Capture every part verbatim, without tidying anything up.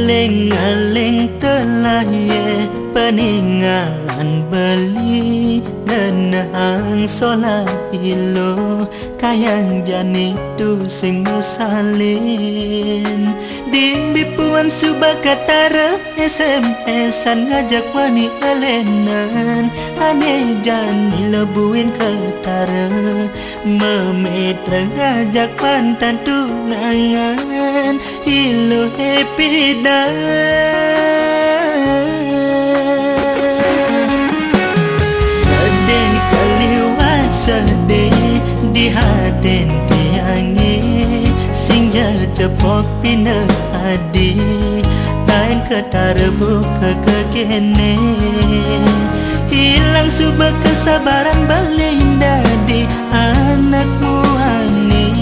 Leng-leng telah ye peninggalan beli, ngenehang solah ilu kayang jani tu sing mesalin. Dimbi puan suba ketara S M S-an ngajak wani elenan, ane jani lebuin ketara. Memitra ngajak mantan tunangan, ilu happy dan sedih keliwat sedih di hati tiangi, sing ja cepok pina adi, lain ketara buka ke kene. Hilang suba kesabaran baling dadi anak muani,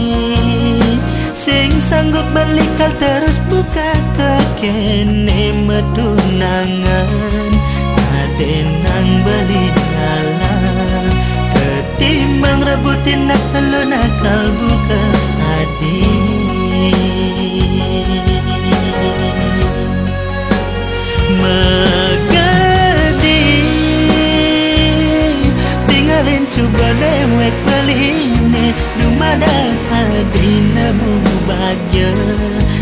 sing sanggup belikal terus buka ke kene metunangan. Ade nang beli ngalah ketimbang rebutin nak lu nakal buka adi. Megadi tingalin suba dewek beline, dumadak adi nemu bahagia.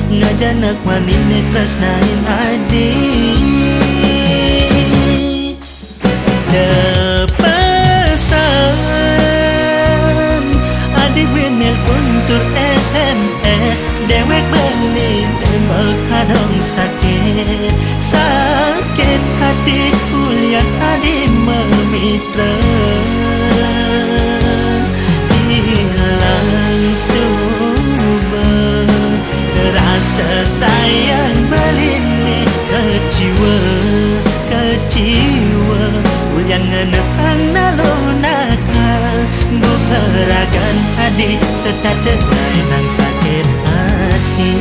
Ngajanak wanine tresnain adi. Tepesan adi binil kuntur S M S, dewek beli dewek kadang sakit. Sakit hati ulian adi memitra. Hilang suba rasa sayang beline, keciwa, keciwa. Ulian ngenehang nalu nakal, buka ragan adi serta tegai nang sakit hati.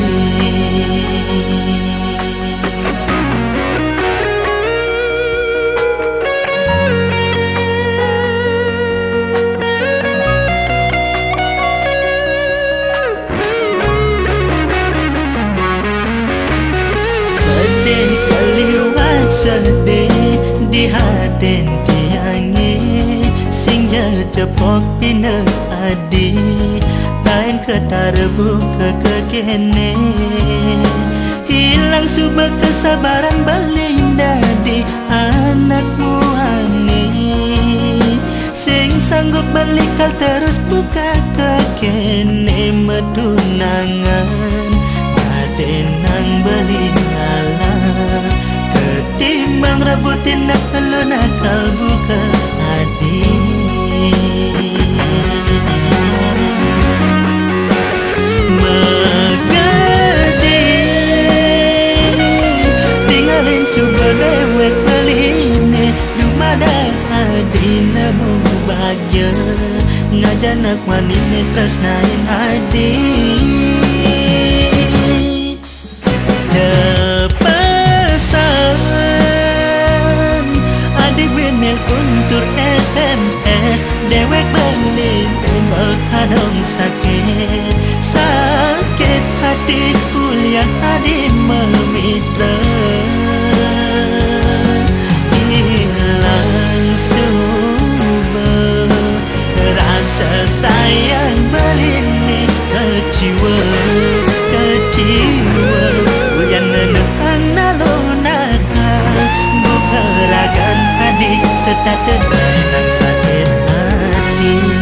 Sedih keliwat sedih di hati tiangi, sing ja cepok pina adi, lain ketara buka ke kene. Hilang suba kesabaran baling dadi anak muani, sing sanggup belikal terus buka ke kene metunangan. Ade nang beli ngalah ketimbang rebutin nak lu nakal buka adi. Megadi tingalin suba dewek beline, dumadak adi nemu bahagia. Ngajanak wanine tresnain adi. Tepesan adi binil kuntur S M S, dewek beline dewek kadang sakit. Sakit hati ulian adi memitra. Hilang suba rasa sayang beline, keciwa, keciwa. Ulian ngenehang nalu nakal, buka ragan adi serta tegai nang sakit hati.